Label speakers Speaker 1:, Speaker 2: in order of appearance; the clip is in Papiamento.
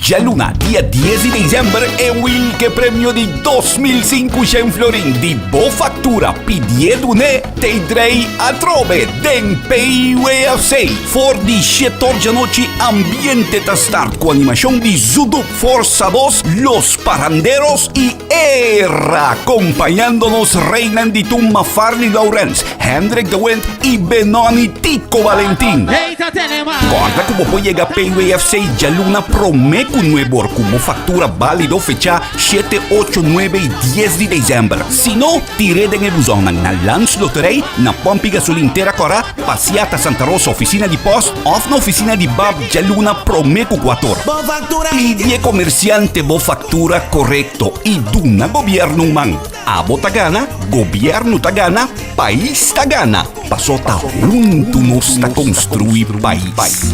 Speaker 1: Djaluna, dia dies di december, e wilke premio di 2500 florin di bo factura pidié dun'é t'ei drei atrobe den PWFC. For di shetor djanochi ambiente ta start ku animashon di Zudup, Forza Dos, Los Parranderos i Era, acompañando nos reinan di tumba Farley Laurens, Hendrik de Windt y Benoni Tico Valentin. Corda cu bo por yega PWFC djaluna prome cu nuebor cu bo factura balido fecha shete, ocho, nuebe y dies di december. Si no, tir'é den e buzonnan na Landsloterij, na Pompi Gasolin Tera Cora, Pasiata Santa Rosa oficina di post of na oficina di bab djaluna prome cu cuator. Pidi e comerciante bo factura corecto y duna gobierno un man. Abo ta gana, gobierno ta gana, pais ta gana. Paso ta hunto nos ta construi pais.